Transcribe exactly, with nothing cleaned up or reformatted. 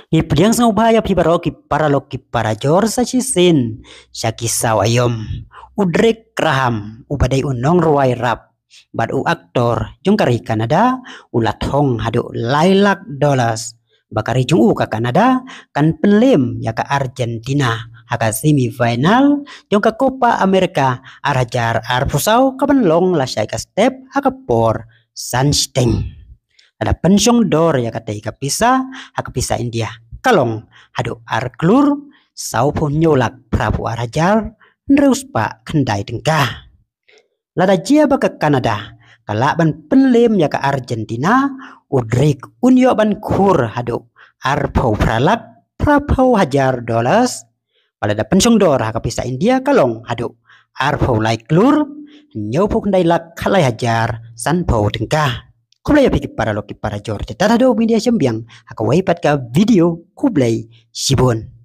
Ngi pdiang sngewbha ïa phi baroh ki paralok ki parajor sa shisien sha ki saw aïom. U Drake Graham uba dei u nongrwai rap bad u aktor jong ka ri Canada u la thong haduh lai lak dollars ba ka ri jong u ka Canada kan pynlem ïa ka Argentina ha ka semi final jong ka Copa America ar hajar arphew saw kaban long lashai ka step ha ka por san shiteng. Lada pynshong dor ïa katei ka pisa ha ka pisa India ka long haduh ar klur sawphew hynñiew lak phraphew ar hajar hynriew spah khyndai tyngka. Lada jia ba ka Canada ka lah ban pynlem ïa ka Argentina, u Drake un ïoh ban khur haduh arphew phra lak phraphew hajar dollars. Ba lada pynshong dor ha ka pisa India ka long haduh arphew lai klur hynñiewphew khyndai lak khatlai hajar sanphew tyngka. Khublei ïa phi ki paralok ki parajor, te tat haduh ban ïa shim biang ha kawei pat ka video. Khublei shibun.